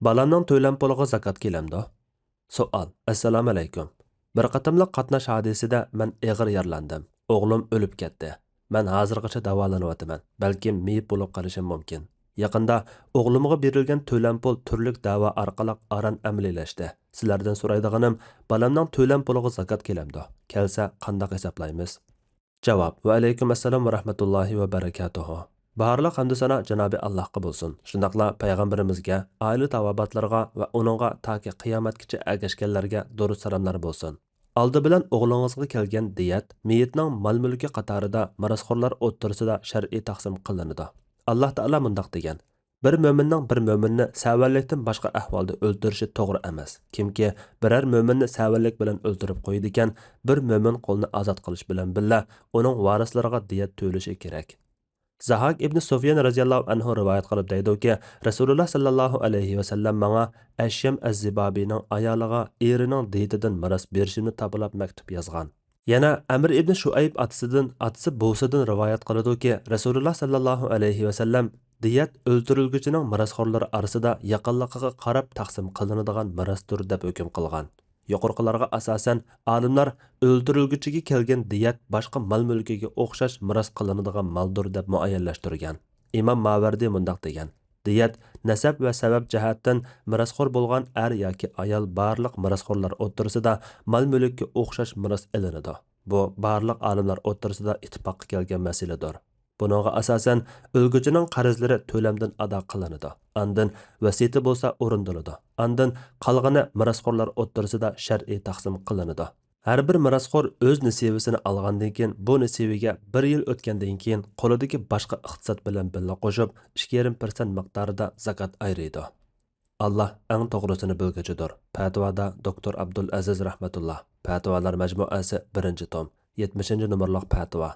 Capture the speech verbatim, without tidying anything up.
بالامنىڭ تۆلەم پۇلىغا زاكات كېلەمدۇ؟ سوئال. ئەسسالامۇئەلەيكۇم. بىر قېتىملىق قاتناش ھادىسىدە مەن ئېغىر يارىلاندىم. ئوغلۇم ئۆلۈپ كەتتى. مەن ھازىرغىچە داۋالىنىۋاتىمەن. بەلكىم مېيىپ بولۇپ قېلىشىم مۇمكىن. يېقىندا ئوغلۇمغا بېرىلگەن تۆلەم پۇل تۈرلۈك دەۋا ئارقىلىق ئاران ئەمەلىيلەشتى. سىلەردىن سورايدىغىنىم، بالامنىڭ تۆلەم پۇلىغا زاكات كېلەمدۇ؟ كەلسە قانداق ھېسابلايمىز؟ جاۋاب. ۋەئەلەيكۇم ئەسسالام ۋە رەھمەتۇللاھى ۋە بەرىكاتۇھۇ. بارلىق ھەمدۇ سانا جانابى ئاللاھقا بولسۇن. شۇنداقلا پەيغەمبىرىمىزگە، ئائىلە تاۋابىئاتلىرىغا ۋە ئۇنىڭغا تاكى قىيامەتكىچە ئەگەشكەنلەرگە دۇرۇت سالاملار بولسۇن. ئالدى بىلەن ئوغلىڭىزغا كەلگەن دىيەت، مېيىتنىڭ مال-مۈلكى قاتارىدا مىراسخورلار ئوتتۇرىسىدا شەرئىي تەقسىم قىلىنىدۇ. ئاللاھ تائالا مۇنداق دېگەن: بىر مۆمىننىڭ بىر مۆمىننى سەۋەنلىكتىن باشقا ئەھۋالدا ئۆلتۈرۈشى توغرا ئەمەس. كىمكى بىرەر مۆمىننى سەۋەنلىك بىلەن ئۆلتۈرۈپ قويىدىكەن، بىر مۆمىن قۇلنى ئازاد قىلىش بىلەن بىللە ئۇنىڭ ۋارىسلىرىغا دىيەت تۆلىشى كېرەك. زاھاك ئىبنى سۇفيان رەزىياللاھۇ ئەنھۇ رىۋايەت قىلىپ دەيدۇكى، رەسۇلۇللاھ ساللاللاھۇ ئەلەيھى ۋەسەللەم ماڭا ئەشيەم ئەززىبابىنىڭ ئايالىغا ئېرىنىڭ دىيىتىدىن مىراس بېرىشىمنى تاپىلاپ مەكتۇپ يازغان. يەنە ئەمر ئىبنى شۇئەيب ئاتىسىدىن، ئاتىسى بۇسىدىن رىۋايەت قىلىدۇكى، رەسۇلۇللاھ ساللاللاھۇ ئەلەيھى ۋەسەللەم دىيەت ئۆلتۈرۈلگۈچىنىڭ مىراسخورلىرى ئارىسىدا يېقىنلىقىغا قاراپ تەقسىم قىلىنىدىغان مىراستۇر دەپ ھۆكۈم قىلغان. يۇقىرىقىلارغا ئاساسەن، ئالىملار ئۆلتۈرۈلگۈچىگە كەلگەن دىيەت باشقا مال-مۈلكىگە ئوخشاش مىراس قىلىنىدىغان مالدۇر دەپ مۇئەييەنلەشتۈرگەن. ئىمام ماۋەردى مۇنداق دېگەن: دىيەت نەسەب ۋە سەۋەب جەھەتتىن مىراسخور بولغان ئەر ياكى ئايال بارلىق مىراسخورلار ئوتتۇرىسىدا مال-مۈلۈككە ئوخشاش مىراس ئېلىنىدۇ. بۇ بارلىق ئالىملار ئوتتۇرىسىدا ئىتتىپاققا كەلگەن مەسىلىدۇر. بۇنىڭغا ئاساسەن، ئۆلگۈچىنىڭ قەرزلىرى تۆلەمدىن ئادا قىلىنىدۇ. ئاندىن ۋەسىيىتى بولسا ئورۇندىلىدۇ. ئاندىن قالغىنى مىراسخورلار ئوتتۇرىسىدا شەرئىي تەقسىم قىلىنىدۇ. ھەر بىر مىراسخور ئۆز نېسىۋىسىنى ئالغاندىن كېيىن، بۇ نېسىۋىگە بىر يىل ئۆتكەندىن كېيىن قولىدىكى باشقا ئىقتىساد بىلەن بىللە قوشۇپ، ئىككى يېرىم پىرسەنت مىقدارىدا زاكات ئايرىيدۇ. ئاللاھ ئەڭ توغرىسىنى بىلگۈچىدۇر. پەتىۋادا دوكتور ئابدۇل ئەزىز رەھمەتۇللا. پەتىۋالار مەجمۇئەسى، بىرىنچى توم، يەتمىشىنچى نومۇرلۇق پەتىۋا.